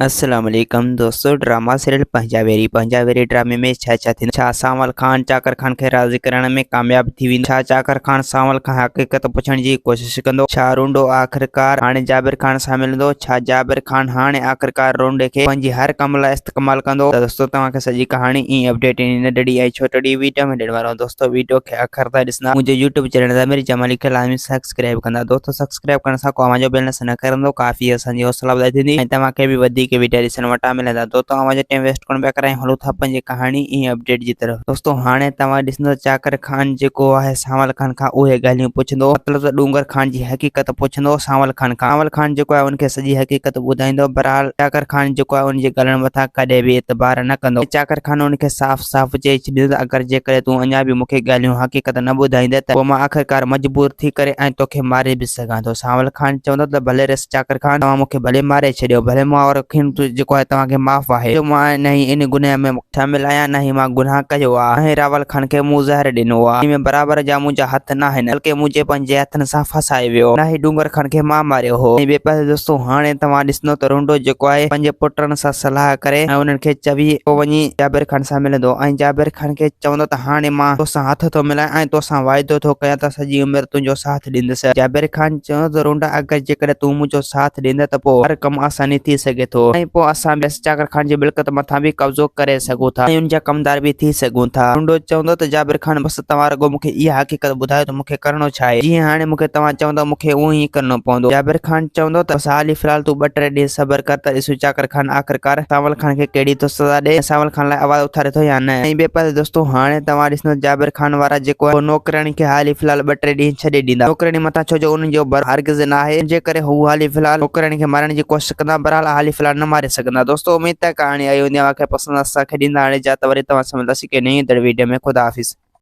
السلام عليڪم دوستو ڊراما سيريل پنهنجا ويري پنهنجا ويري ڊرامي ۾ ڇا ڇا ٿيندو ڇا سانول خان چاڪر خان کي راضي ڪرڻ ۾ ڪامياب ٿي ويندو ڇا چاڪر خان سانول کان حقيقت پڇڻ جي ڪوشش ڪندو ڇا رونڊو آخرڪار هاڻي جابر خان سان ملندو ڇا جابر خان هاڻي آخرڪار رونڊي کي پنهنجي هر ڪم لاء استعمال ڪندو ته دوستو توهان کي سڄي ڪهاڻي ۽ اپڊيٽ ان ننڍڙي ۽ ڇوٽڙي ويڊيو ۾ ڏيڻ وارو آهيان دوستو ويڊيو کي آخر تائين ڏسندا منهنجي يوٽيوب چينل ضمير جمالي کي لازمي سبسڪرائب ڪندا دوستو سبسڪرائب ڪرڻ سان ڪو اوهان جو بيلنس نه ڪرندو ڪافي اسان جي حوصلا افزائي ٿيندي ۽ توهان کي به وڌيڪ ويڊيا ڏسڻ وٽان ملندا دوستو اوهان جو ٽيم ويسٽ ڪونه پيا ڪرايون هلو ٿا پنهنجي ڪهاڻي ۽ اپڊيٽ جي طرف دوستو هاڻي توهان ڏسندو چاڪر خان جيڪو آهي سانول خان کان اهي ڳالهيون پڇندو مطلب ته ڏونگر خان جي حقيقت پڇندو سانول خان کان سانول خان جيڪو آهي ان کي سڄي حقيقت ٻڌائيندو بهرحال چاڪر خان جيڪو آهي ان جي ڳالهين مٿان ڪڏهن به اعتبار نه ڪندو ۽ چاڪر خان ان کي صاف صاف چئي ڇڏيندو ته اگر جيڪڏهن تون اڃا به مون کي ڳالهيون حقيقت نه ٻڌائيندين ته پوء مان آخرڪار مجبور ٿي ڪري ۽ توکي ماري به سگهان ٿو. سانول خان چوندو ته ڀلي ريس چاڪر خان توهان مون کي ڀلي ماري ڇڏيو، ڀلي مان وارو خون جيڪو آهي توهان کي معاف آهي، جو مان نه ئي ان گناهه ۾ شامل آهيان نه ئي مان گناهه ڪيو آهي، نه ئي راول خان کي مون زهر ڏنو آهي، ان ۾ برابر جا منهنجا هٿ ناهن، بلڪه منهنجي پنهنجي هٿن سان ڦاسايو ويو، نه ئي ڏونگر خان کي مان ماريو هو. ۽ ٻئي پاسي دوستو هاڻي توهان ڏسندو ته رونڊو جيڪو آهي پنهنجي پٽن سان صلاح ڪري ۽ انهن کي چوي پوء وڃي جابر خان سان ملندو ۽ جابر خان کي چوندو ته هاڻي مان توسان هٿ ٿو ملايان ۽ توسان واعدو ٿو ڪيان ته سڄي عمر تنهنجو ساٿ ڏيندس. جابر خان چيو ته رونڊا اگر جيڪڏهن تون منهنجو ساٿ ڏيندين ته پوء هر ڪم آساني ٿي سگهي ٿو ۽ پوء اسان به چاڪر خان جي ملڪيت مٿان به قبضو ڪري سگهون ٿا ۽ ان جا ڪمدار به ٿي سگهون ٿا. رونڊو چوندو ته جابر خان بس توهان رڳو مون کي اها حقيقت ٻڌايو ته مون کي ڪرڻو ڇا آهي؟ جيئن هاڻي مون کي توهان چوندؤ مون کي اهو ئي ڪرڻو پوندو. جابر خان چوندو ته بس حالي في الحال تون ٻه ٽي ڏينهن صبر ڪر ته ڏسون چاڪر خان آخرڪار سانول خان کي ڪهڙي ٿو سزا ڏئي ۽ سانول خان لاء آواز اٿاري ٿو يا نه؟ ۽ ٻئي پاسي دوستو هاڻي توهان ڏسندو جابر خان وارا جيڪو آهي نوڪرياڻي کي حالي في الحال ٻه ٽي ڏينهن ڇڏي ڏيندا. نوڪرياڻي مٿان ڇو جو انهن جو بر هرگز نه آهي ان جي ڪري هو حالي في الحال نوڪرياڻي کي مارڻ جي ڪوشش ڪندا بهرحال حالي في الحال نه ماري سگهندا. دوستو اميد ته ڪهاڻي آئي هوندي اوهان کي پسند اسان کي ڏيندا هاڻي اجازت وري توهان سان ملنداسين ڪنهن نئين ايندڙ ويڊيو ۾ خدا حافظ.